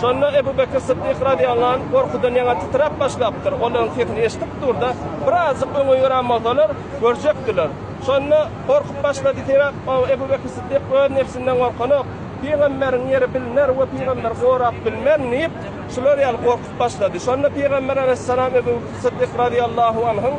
Şonda Ebu Bekir Syddyk razyýallahu anh gorkudan ýaňa titräp başlapdyr. Olaryň sesini eşidip dur-da, birazjyk öňe ýörän bolsalar, görjekdiler. Şonda gorkup başlady, sebäp Ebu Bekir Syddyk öz nebsinden gorkanok, Pygamberiň ýeri bilner we pygamberi gorap bilmerin diýip, şular ýaly gorkup başlady. Şonda Pygamber aleýhissalam Ebu Bekir Syddyk razyýallahu anhyň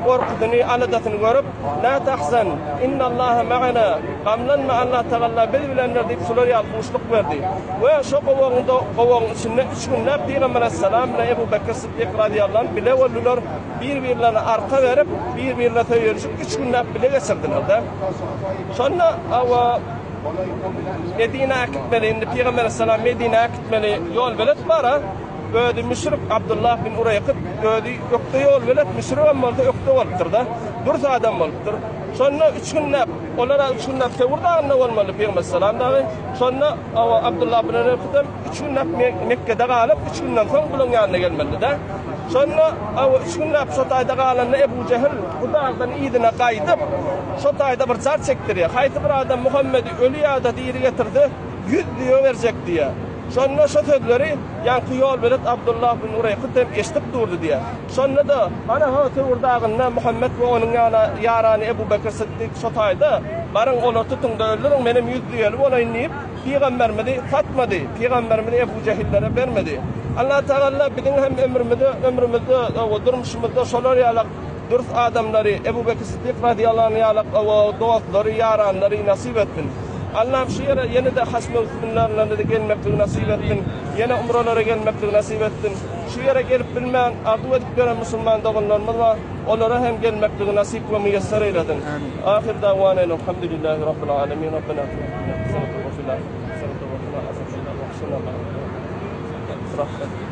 gorkusyny, aladasyny görüp, La tahzan, innallaha ma'ana, Gamlanma, Allah Tagalla biz bilendir diýip şular ýaly buşluk berdi. We şo gowagyň gowagyň içinde üç günläp Pygamber aleýhissalam bilen Ebu Bekir Syddyk razyýallahu anh bile boldular. Bir-birlerine arka berip, bir-birine söýenişip üç günläp bile geçirdiler-de. Şonda Medinä äkitmeli, indi Pygamber aleýhissalam Medinä äkitmeli ýolbelet bar-a. Özi müşrik Abdullah bin Ureýkyt özi ökde ýolbelet müşrigem bolsa ökde bolupdyr-da. Dürs adam bolupdyr. Şonda üç günläp, olar-a üç günläp Sewr dagynda bolmaly Pygamber aleýhissalam dagy. Şonda Abdullah bin Ureýkyt hem üç günläp Mekgede galyp, üç günden soň bulaň ýanyna gelmelidi-de. Şonda üç günläp şo taýda galanda Ebu Jehil bu dagdan yzyna gaýdyp, şo taýda bir jar çekdirýär. Haýsy bir adam Muhammedi öli ýa-da diri getirse, ýüz düýe berjek diýýär. Şonda şo sözleri ýaňky ýolbelet Abdullah bin Ureýkyt hem eşidip durdy diýýär. Şonda-da, Hana-ha, Sewr dagynda Muhammet we onuň ýana ýarany Ebu Bekir Syddyk şo taýda, baryň, olary tutuň-da öldüriň, menem ýüz düýeli bolaýyn diýip, Pygamberimizi satmady, Pygamberimizi Ebu Jehillere bermedi. Allatagalla biziň hem ömrümize, ömrümizde we durmuşymyzda şolar ýalak dürs adamlary, Ebu Bekir Syddyk razyýallahu anh ýalak dostlary, ýaranlary nasyp etsin. Allam şu ýere ýene-de haç möwsümlerinde-de gelmekligi nasyp etsin. Ýene umralara gelmekligi nasyp etsin. Şu ýere gelip bilmän arzuw edip ýören musulman doganlarymyz bar. Olara hem gelmekligi nasyp we miýesser eýlesin. Ahyr da'wana elhamdülillahi rabbil alemin. Rabbena atina fid dunya haseneten we fil ahireti haseneten we qina azaben nar.